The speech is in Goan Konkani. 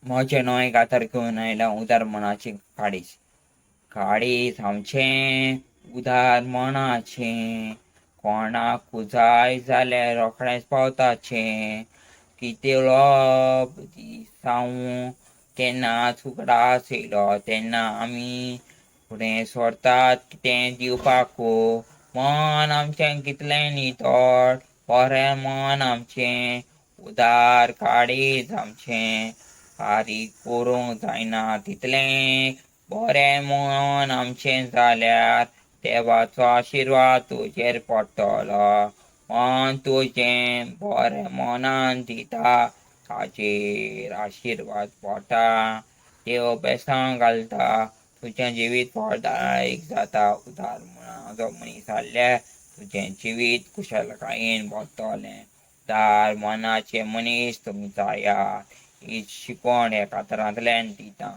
म्हजें न्हय कातर घेवन आयलां उदार मनाची काळीज. काळीज आमचें उदार मनाचें, कोणाकू जाय जाल्यार रोखडेंच पावताचें. कितलो दीस हांव केन्नाच उगडास येयलो तेन्ना आमी फुडें सरतात कितें दिवपाकू. मन आमचें कितलें नितळ, बरें मन आमचें, उदार काळीज आमचें, फारीक करूंक जायना तितलें बरें मन आमचें जाल्यार देवाचो आशिर्वाद तुजेर पडटलो. मन तुजें बरें मनान दिता ताचेर आशिर्वाद पडटा. देव बेसांव घालता, तुजें जिवीत फळदायक जाता. उदार मनाचो मनीस जाल्यार तुजें जिवीत कुशलकायेन भरतलें. उदार मनाचे मनीस तुमी जायात ही शिकवण ह्या कातरांतल्यान दिता.